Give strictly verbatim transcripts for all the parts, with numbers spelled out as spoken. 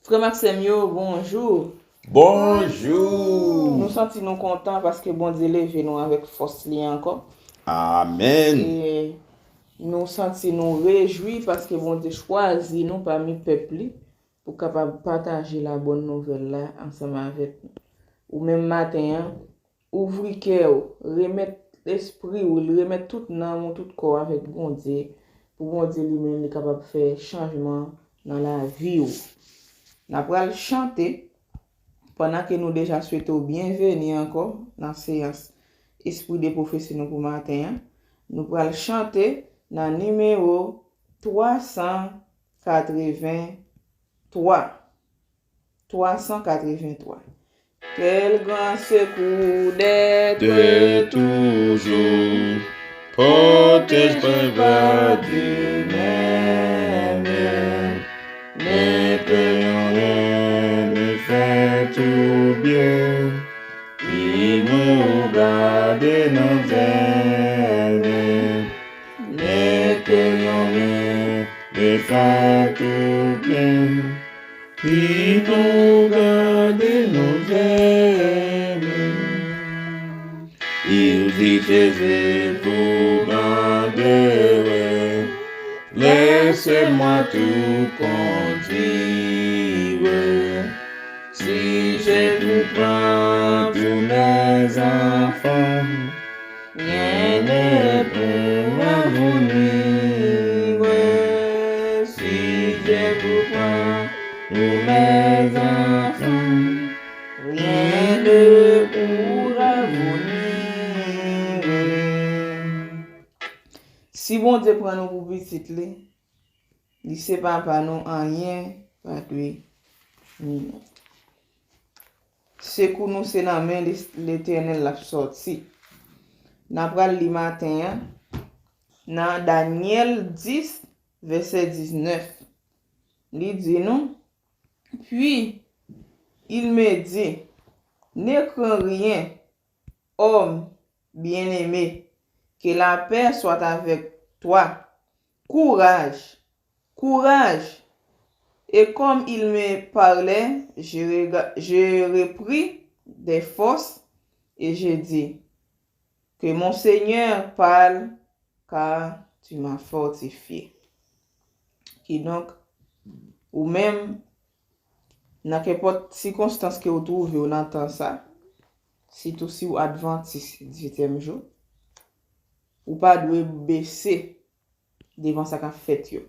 Frè m ak sè m yo, bonjou. Bonjou. Nou santi nou kontan paske Bondye leve nou avèk fòs li ankò. Amèn. E nou santi nou rejwi paske Bondye chwazi nou pami pèp li pou kapab pataje la bòn nouvèl la ansanm avèk nou. Ou menm maten an, ouvri kè w, remèt lespri w, remèt tout nanm ou, tout kò w avèk Bondye, pou Bondye li menm li kapab fè chanjman nan lavi w. N a pral chante, pandan ke nou deja swete w byenveni ankò nan seyans Espri de Pwofesi nou pou maten an. Nou pral chante nan nimewo twa san katreven twa. Twa san katreven twa. Quel grand secours d'être De toujours protégé par Dieu même. Mes peurs en rien ne fait tout bien. Qui me regarde dans un Mes peurs en rien ne fait tout bien. Qui nous garde nos ennemis. Il dit, Jésus, vous m'adorez, laissez-moi tout conduire. Si je vous prends pour mes enfants, rien ne pourra vous nuire. Si je vous prends pour mes enfants, rien ne pourra vous nuire. Si Bondye pran nou pou pitit li, li se papa nou, anyen pa dwe ni nou. Sekou nou se nan men Letènèl l ap sòti. N a pral li maten an nan Danyèl dis, vèsè diznèf. Li di nou, Puis il me dit, Ne crains rien, homme bien-aimé, que la paix soit avec toi. Courage, courage. Et comme il me parlait, je, rega- je repris des forces et je dis, Que mon Seigneur parle, car tu m'as fortifié. Kidonk, ou menm, nan kenpòt sikonstans ke w twouve w nan tan sa, sitou si w advantis dizuityèm jou, ou pa dwe bese devan sa k ap fèt yo.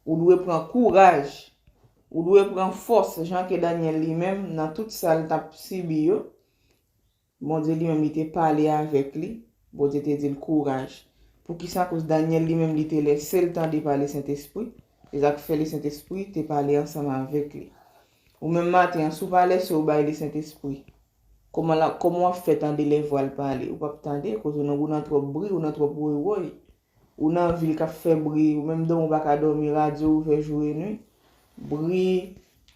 Ou dwe pran kouraj, ou dwe pran fòs, jan ke Danyèl li menm, nan tout sa l t ap sibi yo, Bondye li menm li te pale avèk li, Bondye te di l kouraj. Poukisa? Akoz Danyèl li menm li te lèse l tande pa Lesentespri, se sa k fè Lesentespri te pale ansanm avèk li. Ou menm maten an, si w pa lèse w bay Lesentespri, kòman l ap, kòman w ap fè tande lèvwa l pale? Ou p ap tande, akoz ou nan, ou nan twòp bri, ou nan twòp woywoy. Ou nan vil k ap fè bri, ou menm dòmi w pa ka dòmi, radyo ouvè jou e nwi. Bri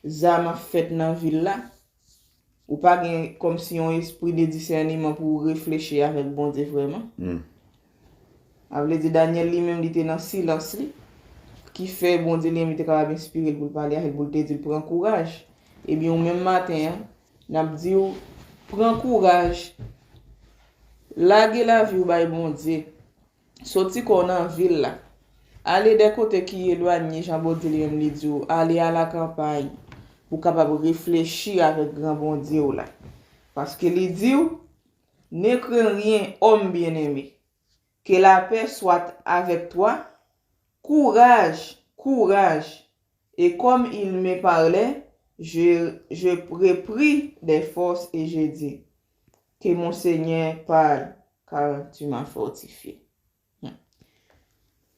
zam ap fèt nan vil la. Ou pa gen kòmsi yon espri de disèniman pou w reflechi avèk Bondye vrèman. Sa vle di Danyèl li menm li te nan silans li, ki fè Bondye li menm li te kapab enspire l pou l pale avè l, pou l te di l pran kouraj. Ebyen ou menm maten an, n ap di w pran kouraj, lage lavi w bay Bondye. Soti kò w nan vil la. Ale dè kote ki elwanye, jan Bondye li menm li di w, ale a la kanpay pou w kapab reflechi avèk gran Bondye w la. Paske li di w, Ne crains rien, homme bien-aimé, que la paix soit avec toi. Courage, courage. Et comme il me parlait, je, je repris des forces et je dis, Que mon Seigneur parle, car tu m'as fortifié.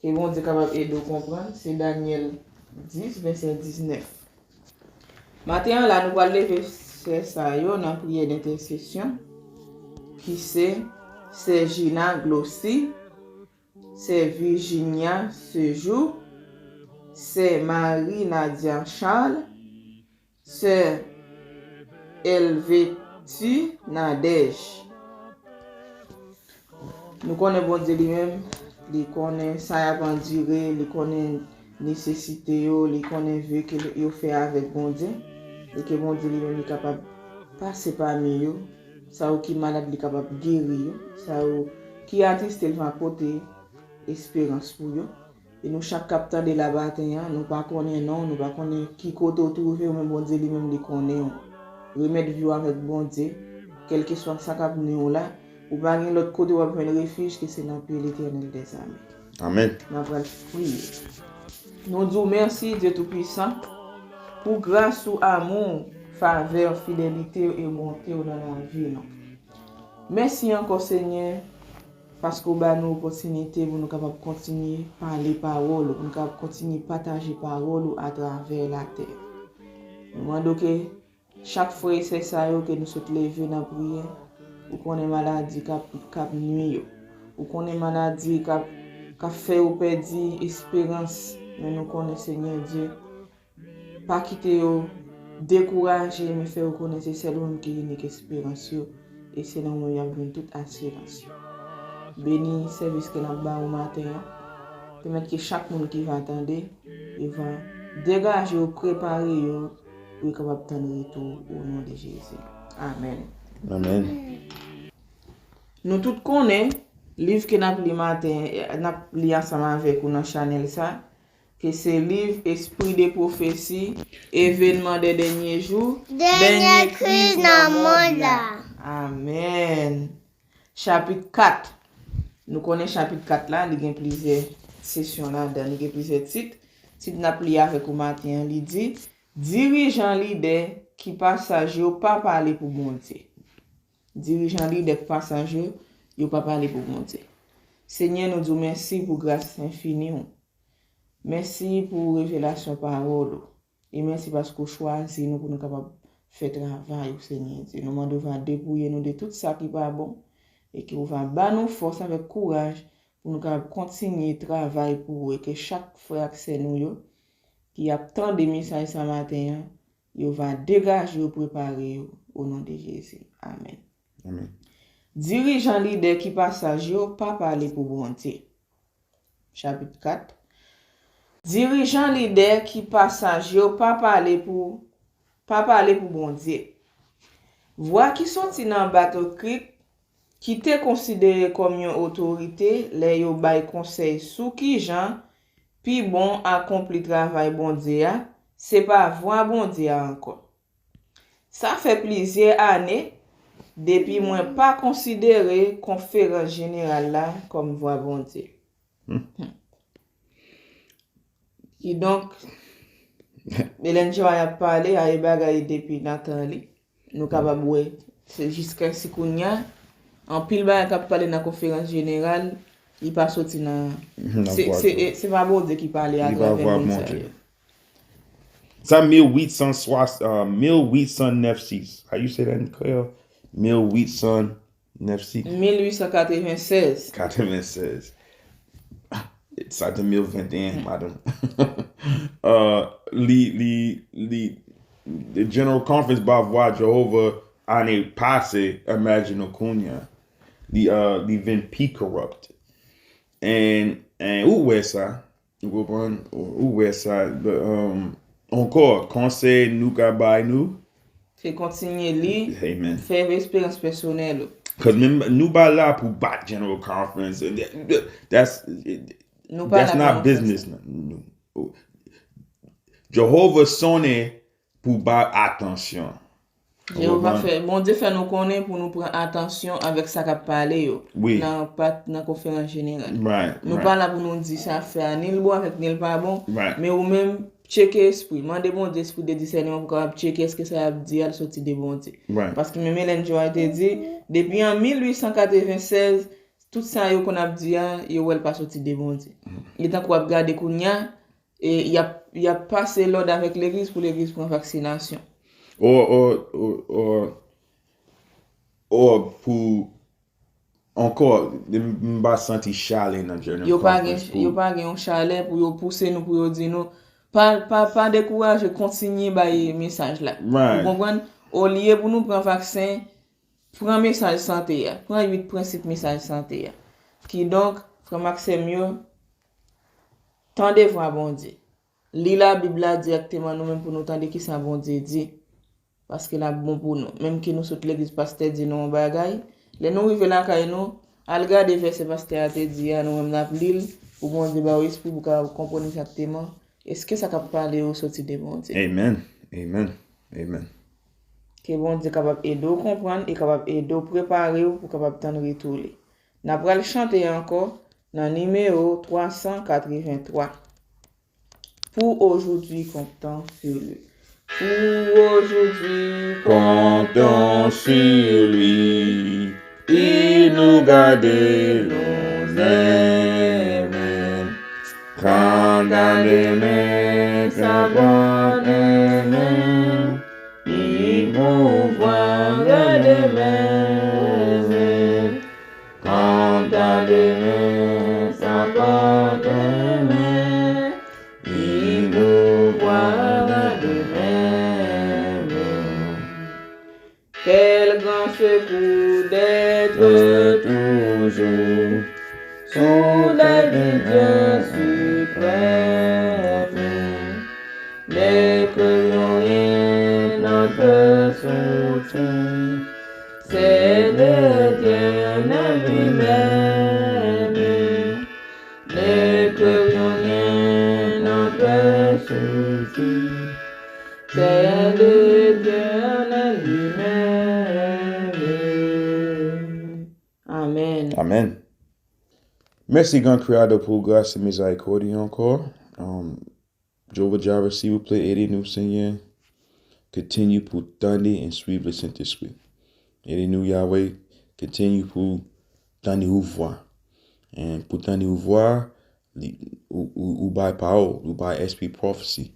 Ke Bondye kapab ede w konprann, se Danyèl dis, vèsè diznèf. Maten an la, nou pral leve sè sa yo nan priyè dentèsesyon, ki se Sè Gina Glossy, Sè Virginia Sejour, Sè Marie Nadia Charles, Sè Elvety Nadège. Nou konnen Bondye li menm, li konnen sa y ap andire, li konnen nesesite yo, li konnen ve ke yo fè avèk Bondye. e ke Bondye li menm li kapab pase pami yo, sa yo ki malad li kapab geri yo, sa yo ki atriste l va pote esperans pou yo. E nou chak k ap tande la maten an, nou pa konnen non, nou pa konnen ki kote w twouve w, men Bondye li menm li konnen w. Remèt vi w avèk Bondye, kèlkeswa sa k ap nwi w la, ou pa gen lòt kote w ap jwenn refij ke se nan pye Letènèl dèzame. Amèn. N ap pral priye. Nou di w mèsi, Dye Toupisan, pou gras ou, amou, favè, fidelite w e bonte w nan lavi nou. Mèsi ankò, Senyè, paske w ba nou opòtinite pou nou kapab kontinye pale pawòl ou, pou nou kapab kontinye pataje pawòl ou atravè latè. Nou mande w ke chak frè e sè sa yo ke nou sot leve nan priyè, ou konnen maladi k ap, k ap nwi yo. Ou konnen maladi k ap, k ap fè yo pèdi esperans, men nou konnen, Senyè Dye, pa kite yo dekouraje, men fè yo konnen se sèl ou menm ki inik esperans yo, e se nan ou menm y ap jwenn tout asirans yo. Beni sèvis ke n ap ba ou maten an. Pèmèt ke chak moun ki va tande, yo va degaje yo, prepare yo, pou yo kapab tann retou ou, o non de Jezi. Amèn. Amèn. Nou tout konnen, liv ke n ap li maten, n ap li ansanm avèk ou nan chanèl sa, ke se liv Espri de Pwofesi, Evenman dè Dènye Jou, Dènye Kriz nan Mond la. Amèn. Chapit kat. Nou konnen chapit kat la, li gen plizyè sesyon ladan, li gen plizyè tit. Tit n ap li avèk ou maten an, li di, Dirijan lidè ki pa saj yo pa pale pou Bondye. Dirijan lidè ki pa saj yo, yo pa pale pou Bondye. Senyè, nou di w mèsi pou gras enfini w. Mèsi pou revelasyon pawòl ou. E mèsi paske w chwazi nou pou nou kapab fè travay ou, Senyè Dye. Nou mande w va depouye nou de tout sa ki pa bon e ke w va ba nou fòs avèk kouraj pou nou kapab kontinye travay pou ou e ke chak frè ak sè nou yo ki ap tande mesaj sa maten an, yo va degaje yo, prepare yo, o non de Jezi. Amèn. Amèn. Dirijan lidè ki pa saj yo pa pale pou Bondye. Chapit kat. Dirijan lidè ki pa saj yo pa pale pou, pa pale pou Bondye. Vwa ki soti nan Battle Creek, ki te konsidere kòm yon otorite lè yo bay konsèy sou kijan pi bon akonpli travay Bondye a, se pa vwa Bondye a ankò. Sa fè plizyè ane depi mwen pa konsidere konferans jeneral la kòm vwa Bondye. Hmm. Kidonk, Ellen G. White ap pale, a e bagay depi nan tan li. Nou kapab wè, se jiskaske kounye a, anpil bagay k ap pale nan konferans jeneral, li pa soti nan, se, se, se pa Bondye ki pale atravè moun sa yo. Sa mil uit san swasann, uh, mil uit san nèf sis. How you say that in Creole? Mil uit san nèf sis. Mil uit san katreven sèz. Katreven sèz. Sa de mil venteyen, madanm. Uh, li, li, li, the General Conference ba vwa Jewova ane pase, imagine kounye a. Li, uh, li vin pi corrupt. And, and ou wè sa, ou konprann, ou, ou wè sa, but, um, ankò, konsèy nou ka bay nou, se kontinye li, amen, fè eksperyans pèsonèl ou. 'Cause menm nou pa la pou bat General Conference. That's, that's not business. Jewova sonnen pou bay atansyon. Jewova fè, Bondye fè nou konnen pou nou pran atansyon avèk sa k ap pale yo nan, nan konferans jeneral. Nou pa la pou nou di sa fè a ni l bon avèk ni l pa bon, men ou menm, tcheke espri. Mande Bondye espri de disèneman pou w kapab tcheke èske sa y ap di a l soti de Bondye. Paske menm Ellen G. White te di, depi an mil uit san katreven sèz, tout sa yo konn ap di a, yo wè l pa soti de Bondye. E tankou w ap gade kounye a, e y ap, y ap pase lòd avèk legliz pou legliz pran vaksinasyon. Ou, ou, ou, ou, ou pou Ankò, m, m pa santi chalè nan General Conference pou yo pa gen yon chalè pou yo pouse nou, pou yo di nou, pa, pa, pa dekouraje, kontinye bay mesaj la. Ou konprann? Olye pou nou pran vaksen, pran mesaj sante a. Pran uit prensip mesaj sante a. Kidonk, frè m ak sè m yo, tande vwa Bondye. Li Labib la dirèkteman nou menm pou nou tande kisa Bondye di. paske l ap bon pou nou. Menm ke nou sot legliz, pastè di nou yon bagay, lè nou rive lakay nou, al gade vèsè pastè a te di a, nou menm n ap li l, pou Bondye ba w espri pou w kapab konprann egzakteman èske sa k ap pale yo soti de Bondye. Amen. Amen. Amen. Ke Bondye kapab ede w konprann e kapab ede w prepare w pou kapab tann retou li. N ap pral chante ankò nan nimewo twa san katrevenntwa. Pour aujourd'hui, comptons sur lui. Pour aujourd'hui, comptons sur lui. Il nous garde, nous aime. Quant à demain, ça va demain. Il nous prendra demain. Quant à demain, ça va demain. Il nous prendra demain. Quel grand secours d'être toujours sous l'aile du Dieu suprême. Ne craignons rien, notre soutien, c'est l'Éternel lui-même. Ne craignons rien, notre soutien, c'est l'Éternel lui-même. Amen. Amen. Mèsi, Gran Kreyatè, pou gras e mizerikòd ou ankò. Um, Jehovah Jireh, silvouplè, ede nou, Senyè. Kontinye pou tande e swiv le Sentespri. Ede nou, Yahweh, kontinye pou tande ou vwa. E pou tande ou vwa, li, ou, ou, ou bay pawòl, ou bay espri pwofesi.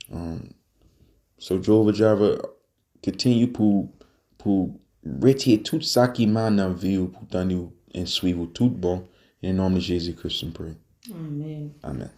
Um, so, Jehovah Jireh, kontinye pou, pou retire tout sa ki mal nan vi ou, pou tande ou e swiv ou tout bon. In le nom de Jésus-Christ, m priye. Amen. Amen.